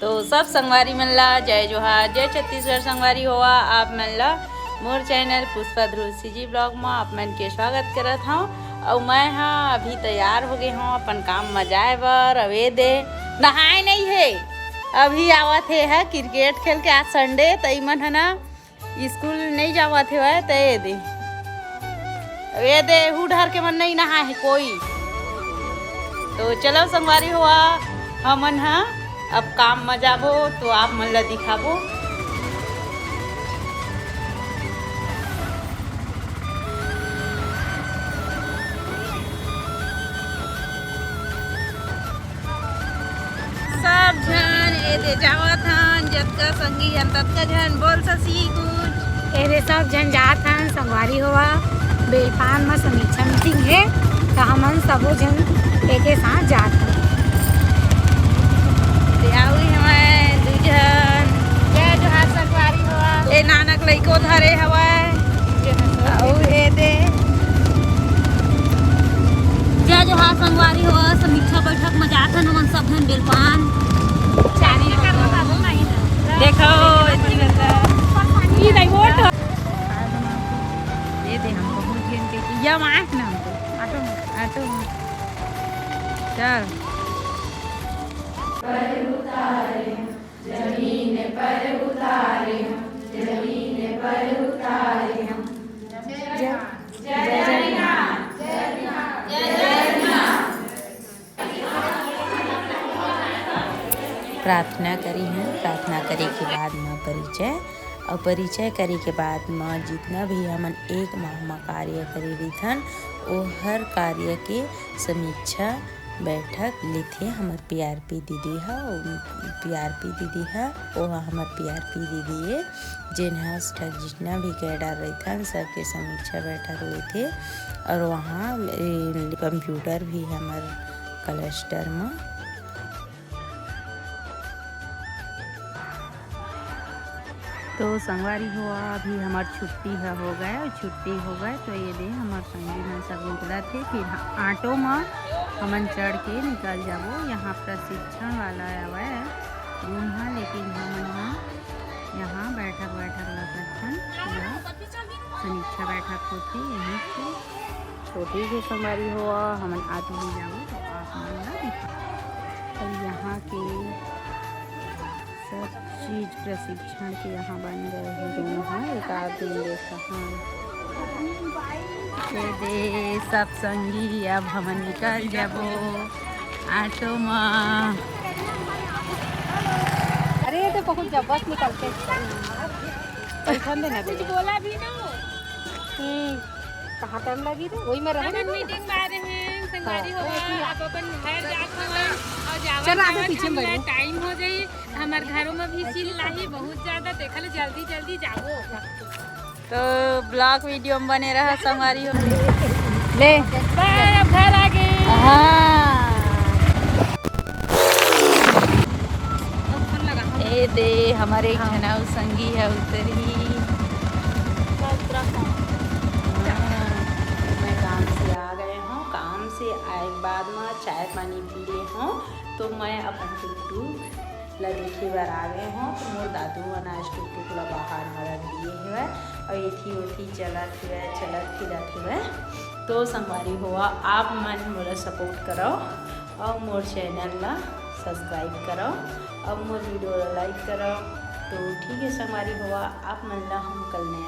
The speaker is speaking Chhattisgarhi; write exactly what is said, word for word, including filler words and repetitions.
तो सब संगवारी मन ला जय जोहार, जय छत्तीसगढ़। संगवारी होवा, आप मन ला मोर चैनल पुष्पा ध्रुव सीजी ब्लॉग म आप मन के स्वागत करत हव। अउ मैं हा अभी तैयार हो गे हव अपन काम म जाए बर। अउ ए दे नहाए नइ हे, अभी आवत हे ह क्रिकेट खेल के। आज संडे, त इमन ह ना स्कूल नइ जावत हेवय, त ए दे, ए दे, हू डहर के मन नइ नहाए हे कोई। तो चलो संगवारी होवा, हमन ह अब काम म जाबो, तो आप मन ल दिखाबो। सब झन ए दे जावत हन, जतका संगी हन ततका झन। बोल ससी कुछ। ए दे सब झन जात हन, संगवारी होवा, बेलपान म समीक्षा मीटिंग हे, त हमन सबो झन एके साथ जात हन। ए दे आऊ हवय दू झन। जय जोहार संगवारी होवा। ए नानक लइको धरे हवय। अउ ए दे जय जोहार संगवारी हो, समीक्षा बैठक म जात हन हमन सब झन बेलपान। देखो, इतनी बेर का। ई नहीं वोट। ये दे हम बहुत दिन के, या माफ ना हमको। ऑटो में, ऑटो में। चल। प्रार्थना करी हन, प्रार्थना करे के बाद म परिचय, अउ परिचय करे के बाद म जितना भी हमन एक माह म कार्य करे रहिथन, ओ हर कार्य के समीक्षा बैठक लेथे हमर पीआरपी दीदी ह। पीआरपी दीदी ह, ओ ह हमर पीआरपी दीदी ए, जेन ह ठक जितना भी कैडर रहिथन, सबके समीक्षा बैठक लेथे। और वहाँ, ए, कंप्यूटर भी हमर क्लस्टर म। तो संगवारी हो, अभी हमर छुट्टी ह हो गए, छुट्टी हो गए, तो ये दे हमर संगी मन सब निकलत हे। फिर ऑटो म हमन चढ़ के निकल जाबो। यहाँ प्रशिक्षण वाला आवे रूम ह, लेकिन हमन ह यहाँ बैठक, बैठक ला करथन, पूरा समीक्षा बैठक होथे यहीं पे। छोटी से संगवारी हो, हमन आती ही जाबो तो आप मन ला दिखा। और यहाँ के सब चीज प्रशिक्षण के यहाँ बन गए हे रूम ह, एक आध दिन देख, हाँ। ये दे सब संगी, अब हमन निकल जाबो ऑटो म। अरे, ये तो बहुत जबरदस्त निकलते। बैठन देना कुछ बेटा। बोला भी ना। हम्म, कहाँ टाइम लगी रे? वही में रहे हमन ना। मीटिंग बारे में संगवारी हाँ। होगा, आप अपन घर जात हवन और जावत चल, आगे जावत पीछे में हमला बैठो। टाइम हो जाई। हमर घरों में भी चिल्लाही बहुत ज्यादा, देखल जल्दी जल्दी जाबो। तो ब्लॉग वीडियो में बने रहा संगवारी हो। ले। बाय, अब घर आ गए। हाँ। अब फोन लगा। ए दे, हमारे एक हाँ। झन अउ संगी है उधर ही। हाँ, मैं काम से आ गए हूँ। काम से आए के बाद में चाय पानी पी ले हूँ, तो मैं अपन टुकटुक ला देखे बर आ गए हूँ। तो मोर दादू मन आज टुकटुक ला बाहर म रख दिए हवय और एथी ओथी चलत हवय, चलत फिरत हवय। तो संगवारी होवा, आप मन मोला सपोर्ट करव और मोर चैनल ला सब्सक्राइब करव और मोर वीडियो ला लाइक करव। तो ठीक है संगवारी होवा, आप मन ला हम कल नया